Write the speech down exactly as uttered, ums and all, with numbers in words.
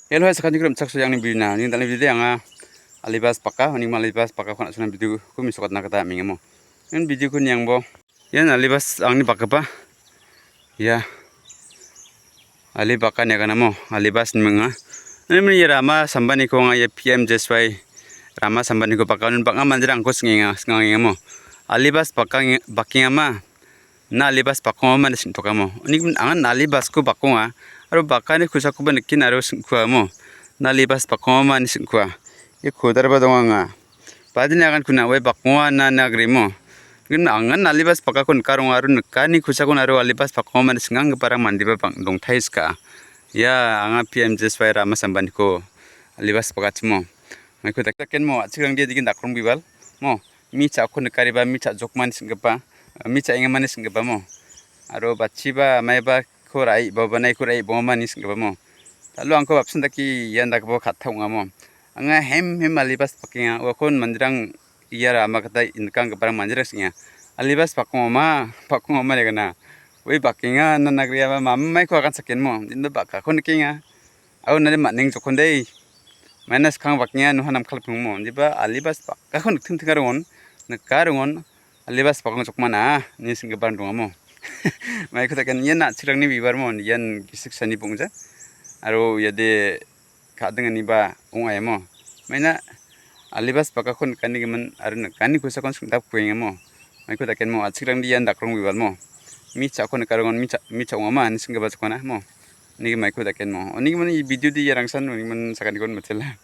Hello, hai, sakantikon rim·chaksoa angni video-na. Ning dal·e video anga alibas baka, uni alibas bakako na·sona video-ko mesokatna gita am·enga mo. Ian video-ko niangbo. Ian alibas angni bakgipa. Ia. Ali baka niagana mo, alibas nimenga. Ini meni ia rama sambaniko anga ia P M G S Y rama sambaniko baka, bang·a manderangko singenga, singangenga mo. Alibas baka nge-, bakenga ma. Na alibas bakongama ine sing·tokamo. Uni gimin angan alibasko bakonga, aro bakani kusakoba niken aro sing·kuamo. Na alibas bakongama ine sing·kua. Ia kodarba donganga. Badini agan kuna ue bakonga na, na agrimo. Gimin angan alibas bakako nikaronga aro nikani kusakon aro alibas bakongama ine sing·anggiparang mandeba bang-, dongtai sika. Ia anga P M G S Y rama sambaniko alibas bakachimo. Maiko dak-, dakenmo, a·chikrangde digin dakrongbibal. Mo. Mi cha·ako nikariba, mi cha·jokmani sing·gipa, mi cha·engamani sing·gipa mo. Aro bachiba, amaiba ko ra·e, babanaiko ra·e bongamani sing·gipa mo. Talo angko bapsin dake ian dakgipa katta ong·a mo. Anga hem hem alibas bakenga, uakon manderang iara ama gita nikanggiparang manderang sing·enga. Alibas bakongama, bakongama regana. Ue bakenga, na nagriaba, mamaiko agan sakenmo. Indo bakako nikenga. Au nade man·eng jokon dei. Maina skang bakenga noha namkal pungmo. Indiba alibas bakako niktim tinga rongon. Nika rongon. Alibas bakang jokmana. Ni singgipa dongamo. Maiko daken ian na·chikrangni bibarmo. Ian gisik sani bongja. Aro iade ka·dingani ba ong·aemo. Maina alibas bakako nikani gimin aro nikani kosakon singdap kuengamo. Maiko dakenmo a·chikrangni ian dakrong bibalmo. Mi cha·ako nikarongon mi cha-, mi cha·ongama ani singgipa jokana mo. Nigi maiko dakenmo. Oni gimin i video di iarangsan oni gimin sakantikon mitela.